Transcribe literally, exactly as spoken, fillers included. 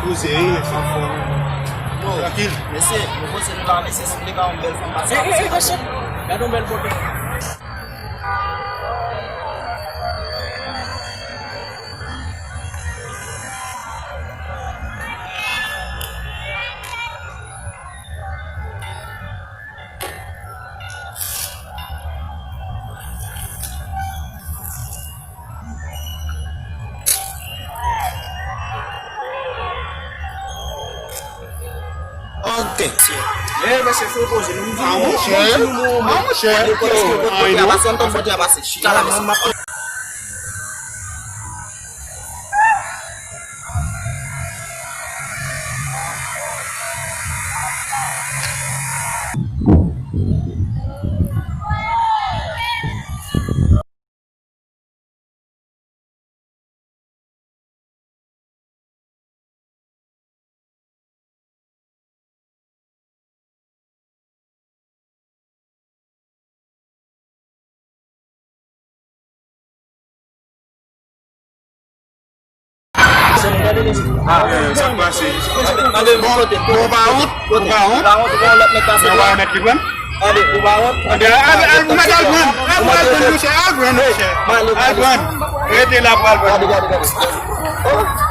Poze, wi, anfòm. Trankil. Mesye, nou poze nou la, mesye, si w vle ba yon bèl fanm pase. Gade yon bèl bote. Ok. Eh, mesye, fò poze nou. Ah, monchè. Ah, monchè. Yo, ah, yo. Chita la, mesye. Sa k pase? Bon, bon, ou pa wont? Ou pa wont? Ou pa wont, mèt li pran? Al, al, al, mèt al pran. Al pran, al pran, monchè, al pran, monchè. Al pran. Rete la pou al pran.